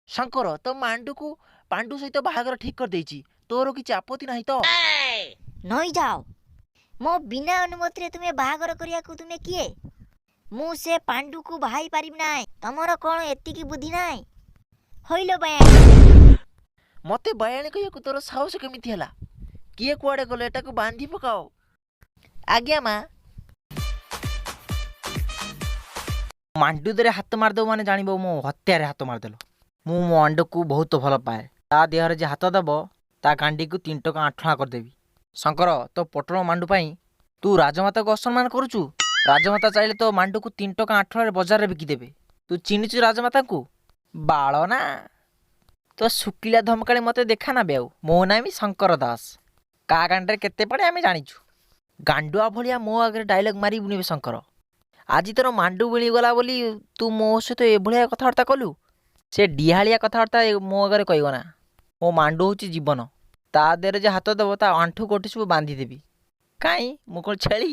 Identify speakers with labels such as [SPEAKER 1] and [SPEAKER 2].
[SPEAKER 1] ଶଙ୍କର, ତୋ ମାଣ୍ଡୁକୁ ପାଣ୍ଡୁ ସହିତ ବାହାଘର ଠିକ୍ କରିଦେଇଛି, ତୋର କିଛି ଆପତ୍ତି ନାହିଁ ତ?
[SPEAKER 2] ନଇ ଯାଅ। ମୋ ବିନା ଅନୁମତିରେ ତୁମେ ବାହାଘର କରିବାକୁ ତୁମେ କିଏ? ମୁଁ ସେ ପାଣ୍ଡୁକୁ ବାହାଇ ପାରିବି ନାହିଁ। ତମର କ'ଣ ଏତିକି ବୁଦ୍ଧି ନାହିଁ? ହଇଲୋ ବାୟାଣୀ।
[SPEAKER 1] ମତେ ବାୟାଣୀ କହିବାକୁ ତୋର ସାହସ କେମିତି ହେଲା? କିଏ କୁଆଡ଼େ ଗଲେ, ଏଟାକୁ ବାନ୍ଧି ପକାଅ। ଆଜ୍ଞା ମା।
[SPEAKER 3] ମାଣ୍ଡୁ ଦେହରେ ହାତ ମାରିଦେବ ମାନେ ଜାଣିବ ମୋ ହତ୍ୟାରେ ହାତ ମାରିଦେଲ। ମୁଁ ମୋ ମାଣ୍ଡୁକୁ ବହୁତ ଭଲ ପାଏ। ତା ଦେହରେ ଯେ ହାତ ଦେବ, ତା ଗାଣ୍ଡିକୁ 3 ଟଙ୍କା 8 କରିଦେବି। ଶଙ୍କର, ତୋ ପୋଟଳ ମାଣ୍ଡୁ ପାଇଁ ତୁ ରାଜମାତାକୁ ଅସମ୍ମାନ କରୁଛୁ? ରାଜମାତା ଚାହିଁଲେ ତୋ ମାଣ୍ଡୁକୁ 3 ଟଙ୍କା 8 ବଜାରରେ ବିକିଦେବେ। ତୁ ଚିହ୍ନିଛୁ ରାଜମାତାଙ୍କୁ? ବାଳ ନା ତୋ ଶୁଖିଲା ଧମକାଳି ମୋତେ ଦେଖା ନା ବେଉ। ମୋ ନାଁ ବି ଶଙ୍କର ଦାସ। କାହା ଗାଣ୍ଡରେ କେତେ ପଡ଼େ ଆମେ ଜାଣିଛୁ। ଗାଣ୍ଡୁଆ ଭଳିଆ ମୋ ଆଗରେ ଡାଇଲଗ୍ ମାରିବୁନି ବେ ଶଙ୍କର। ଆଜି ତୋର ମାଣ୍ଡୁ ମିଳିଗଲା ବୋଲି ତୁ ମୋ ସହିତ ଏଭଳିଆ କଥାବାର୍ତ୍ତା କଲୁ? ସେ ଡିହାଳିଆ କଥାବାର୍ତ୍ତା ମୋ ଆଗରେ କହିବ ନା। ମୋ ମାଣ୍ଡୁ ହେଉଛି ଜୀବନ। ତା ଦେହରେ ଯେ ହାତ ଦେବ, ତା ଆଣ୍ଠୁ ଗୋଟି ସବୁ ବାନ୍ଧିଦେବି। କାଇଁ, ମୁଁ କ'ଣ ଛେଳି?